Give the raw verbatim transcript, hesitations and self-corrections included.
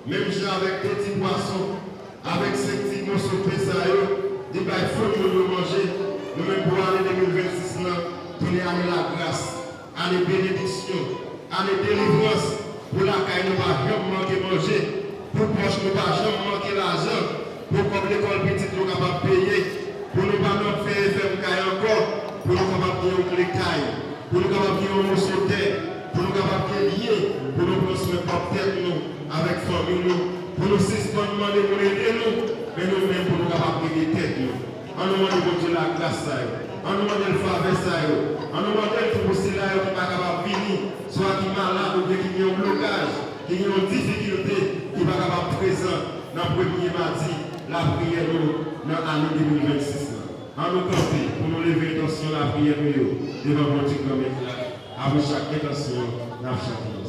Menm jan avèk de ti pwason, avèk senk ti moso pen sa yo, li bay fanmi nou manje, nou menm pou ane de mil vennsis lan, tounen ane lagras, ane benediksyon, ane delivrans, pou lakay nou pa janm manke manje, pou pòch nou pa janm manke lajan, pou kòb lekòl pitit nou kapab peye, pou nou pa nan fè F M K ankò, pou nou kapab gen yon kle kay, pou nou kapab gen yon moso tè, pou nou kapab gen byen, pou nou pran swen pwòp tèt nou avèk fanmi nou, pou nou sispann mande moun ede nou, men nou menm pou nou kapab ede tèt nou. An nou mande Bondye lagras sa yo. An nou mande l favè sa yo. An nou mande l tou pou sila yo ki pa kapab vini, swa ki malad oubyen ki gen yon blokaj, ki gen yon difikilte, ki pa kapab prezan nan premye madi lapriyè nou nan ane de mil vennsis lan. An nou kanpe pou nou leve entansyon lapriyè nou yo devan Bondye Granmèt la. Apre chak entansyon, n ap chante.